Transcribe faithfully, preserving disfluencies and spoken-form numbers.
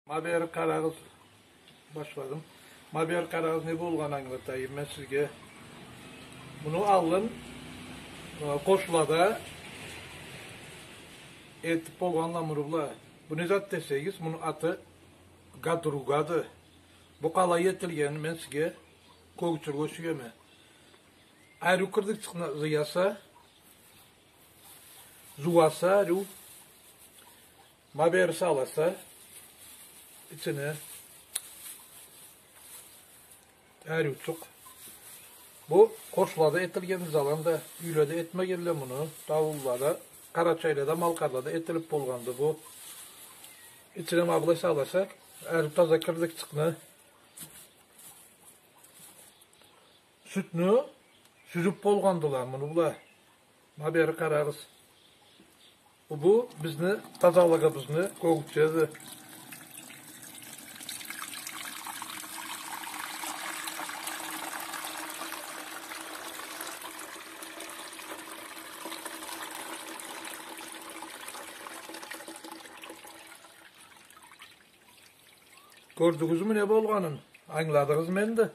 Ма бери къарагъыз, башладым. Ма бери къарагъыз, не болгъанын ангылатайым мен сизге. Муну аллын, э, къошулада этип болгъанла муну бла. Бу не зат десегиз, муну аты гадругады. Бу къалай этилгенин мен сизге кёргюзтюрге сюеме. Ариу кырдыкчыкъны зыяса, зууаса, ариу. Ма бери саласа, ичине ариучукъ. Бу къошулада этилген, заланда, юйледе этмегенле муну, таулада, къарачайлада, малкъарлада этилип болгъанды бу. Ичине ма былай саласа, ариу таза кырдыкчыкъны, сютню сюзюп болгъандыла муну бла. Ма бери къарагъыз. Бу бизни тазалыгъыбызны кёргюзтеди. Кёрдюгюзмю не болгъанын? Ангыладыгъызмы энди?